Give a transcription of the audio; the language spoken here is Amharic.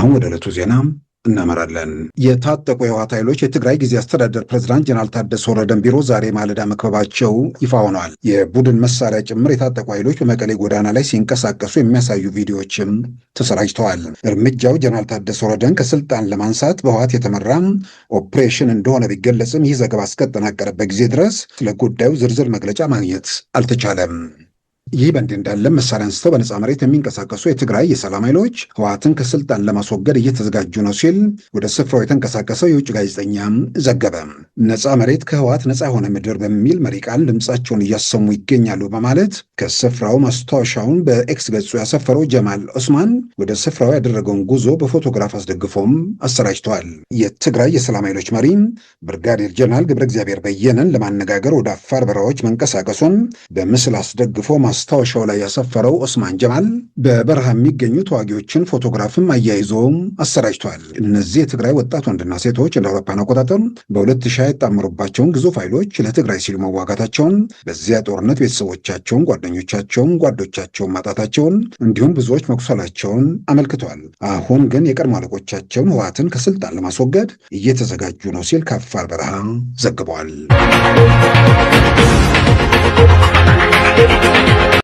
አሁን ወደ ዕለቱ ዜና እናመራለን። የታጠቁ የህወሓት ኃይሎች የትግራይ ጊዜያዊ አስተዳደር ፕሬዝዳንት ጀነራል ታደሰ ወረደን ቢሮ ዛሬ ማለዳ መክበባቸው ይፋ ሆኗል። የቡድን መሳሪያ ጭምር የታጠቁ ኃይሎች በመቀሌ ጎዳና ላይ ሲንቀሳቀሱ የሚያሳዩ ቪዲዮዎችም ተሰራጭተዋል። እርምጃው ጀነራል ታደሰ ወረደን ከስልጣን ለማንሳት በህወሓት የተመራ ኦፕሬሽን እንደሆነ ቢገለጽም ይህ ዘገባ እስከተጠናቀረበት ጊዜ ድረስ ስለ ጉዳዩ ዝርዝር መግለጫ ማግኘት አልተቻለም። ይህ በእንዲህ እንዳለ መሳሪያ አንስተው በነፃ መሬት የሚንቀሳቀሱ የትግራይ የሰላም ኃይሎች ህወሓትን ከስልጣን ለማስወገድ እየተዘጋጁ ነው ሲል ወደ ስፍራው የተንቀሳቀሰው የውጭ ጋዜጠኛ ዘገበ። ነፃ መሬት ከህወሓት ነፃ የሆነ ምድር በሚል መሪ ቃል ድምፃቸውን እያሰሙ ይገኛሉ በማለት ከስፍራው ማስታወሻውን በኤክስ ገጹ ያሰፈረው ጀማል ኦስማን ወደ ስፍራው ያደረገውን ጉዞ በፎቶግራፍ አስደግፎም አሰራጭተዋል። የትግራይ የሰላም ኃይሎች መሪ ብርጋዴር ጀነራል ገብረ እግዚአብሔር በየነን ለማነጋገር ወደ አፋር በረሃዎች መንቀሳቀሱን በምስል አስደግፎ ማስታወሻው ላይ ያሰፈረው ኦስማን ጀማል በበረሃ የሚገኙ ተዋጊዎችን ፎቶግራፍም አያይዞም አሰራጭቷል። እነዚህ የትግራይ ወጣት ወንድና ሴቶች እንደ አውሮፓውያን አቆጣጠር በ2020 የጣመሩባቸውን ግዙፍ ኃይሎች ለትግራይ ሲሉ መዋጋታቸውን፣ በዚያ ጦርነት ቤተሰቦቻቸውን፣ ጓደኞቻቸውን፣ ጓዶቻቸውን ማጣታቸውን እንዲሁም ብዙዎች መቁሰላቸውን አመልክቷል። አሁን ግን የቀድሞ አለቆቻቸውን ህወሓትን ከስልጣን ለማስወገድ እየተዘጋጁ ነው ሲል ከአፋር በረሃ ዘግቧል።